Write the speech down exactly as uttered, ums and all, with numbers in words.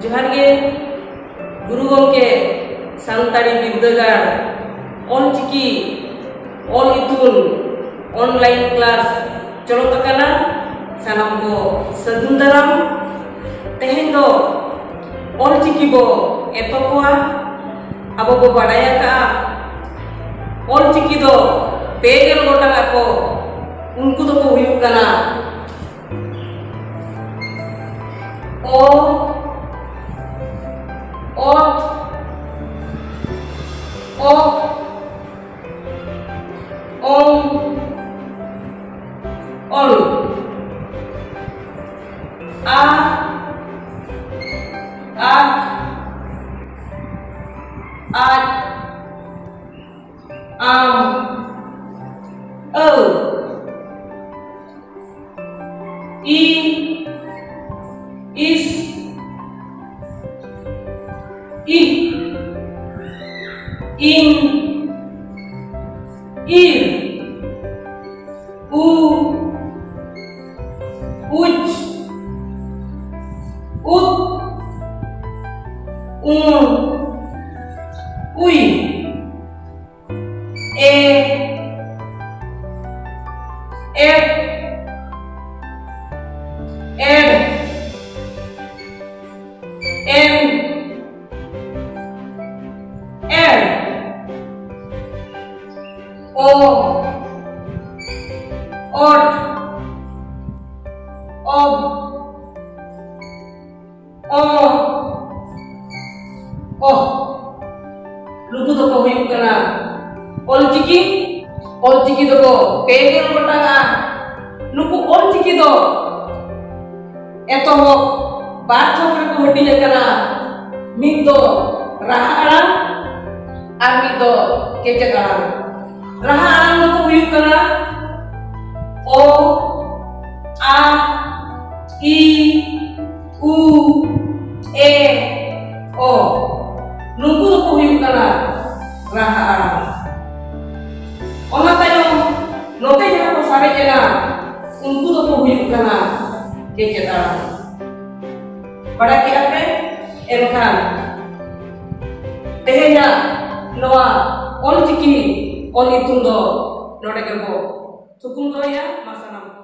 ᱡᱚᱦᱟᱨ ᱜᱮ ᱜᱩᱨᱩ ᱜᱚᱢᱠᱮ, ᱥᱟᱱᱛᱟᱲᱤ ᱵᱤᱨᱫᱟᱹᱜᱟᱲ ᱚᱞᱪᱤᱠᱤ ᱚᱞ ᱤᱛᱩᱱ online class ᱪᱚᱞᱚᱛ ᱟᱠᱟᱱᱟ᱾ ᱥᱟᱱᱟᱢ ᱠᱚ ᱥᱟᱹᱜᱩᱱ ᱫᱟᱨᱟᱢ᱾ ᱛᱮᱦᱮᱧ ᱫᱚ ᱚᱞᱪᱤᱠᱤ ᱵᱚ ᱮᱛᱚᱦᱚᱵᱟ᱾ ᱟᱵᱚ ᱵᱚ ᱵᱟᱰᱟᱭ ᱟᱠᱟᱫᱼᱟ, ᱚᱞᱪᱤᱠᱤ ᱫᱚ ᱯᱮ ᱜᱮᱞ ᱜᱚᱴᱟᱝ ᱟᱠᱚ᱾ ᱩᱱᱠᱩ ᱫᱚᱠᱚ ᱦᱩᱭᱩᱜ ᱠᱟᱱᱟ ᱚ, ᱚᱛ, ᱚᱜ, ᱚᱝ, ᱚᱞ, ᱟ, ᱟᱜ, ᱟᱡ, ᱟᱢ, ᱟᱹᱣ, ᱤ, ᱤᱥ, ᱤᱦ, ᱤᱧ, ᱤᱨ, ᱩ, ᱩᱪ, ᱩᱫ, ᱩᱱ, ᱩᱭ, ᱮ, ᱮᱯ, ᱮᱰ, ᱮᱱ, ᱮᱲ, ᱚ, ᱚᱴ, ᱚᱵ, ᱚ, ᱚᱦ᱾ ᱱᱩᱠᱩ ᱫᱚᱠᱚ ᱦᱩᱭᱩᱜ ᱠᱟᱱᱟ ᱚᱞᱪᱤᱠᱤ᱾ ᱚᱞᱪᱤᱠᱤ ᱫᱚᱠᱚ ᱯᱮ ᱜᱮᱞ ᱜᱚᱴᱟᱝᱟ᱾ ᱱᱩᱠᱩ ᱚᱞᱪᱤᱠᱤ ᱫᱚ ᱮᱛᱚᱦᱚᱵ ᱵᱟᱨ ᱛᱷᱚᱠ ᱨᱮᱠᱚ ᱦᱟᱹᱴᱤᱧ ᱟᱠᱟᱱᱟ᱾ ᱢᱤᱫ ᱫᱚ ᱨᱟᱦᱟ ᱟᱲᱟᱝ ᱟᱨ ᱢᱤᱫ ᱫᱚ ᱠᱮᱪᱮᱫ ᱟᱲᱟᱝ᱾ ᱨᱟᱦᱟ ᱟᱲᱟᱝ ᱫᱚᱠᱚ ᱦᱩᱭᱩᱜ ᱠᱟᱱᱟ ᱚ, ᱟ, ᱤ, ᱩ, ᱮ, ᱚ᱾ ᱱᱩᱠᱩ ᱫᱚᱠᱚ ᱦᱩᱭᱩᱜ ᱠᱟᱱᱟ ᱨᱟᱦᱟ ᱟᱲᱟᱝ᱾ ᱚᱱᱟ ᱛᱟᱭᱚᱢ ᱱᱚᱛᱮ ᱡᱟᱦᱟᱸ ᱠᱚ ᱥᱟᱨᱮᱡ ᱮᱱᱟ, ᱩᱱᱠᱩ ᱫᱚᱠᱚ ᱦᱩᱭᱩᱜ ᱠᱟᱱᱟ ᱠᱮᱪᱮᱫ ᱟᱲᱟᱝ᱾ ᱵᱟᱲᱟᱭ ᱠᱮᱫᱟ ᱯᱮ? ᱮᱱᱠᱷᱟᱱ ᱛᱮᱦᱮᱧᱟᱜ ᱱᱚᱣᱟ ᱚᱞᱪᱤᱠᱤ ᱚᱞ ᱤᱛᱩᱱ ᱫᱚ ᱱᱚᱰᱮ ᱜᱮᱵᱚ ᱛᱷᱩᱠᱩᱢ ᱫᱚᱦᱚᱭᱟ᱾ ᱢᱟ ᱥᱟᱱᱟᱢ ᱠᱚ᱾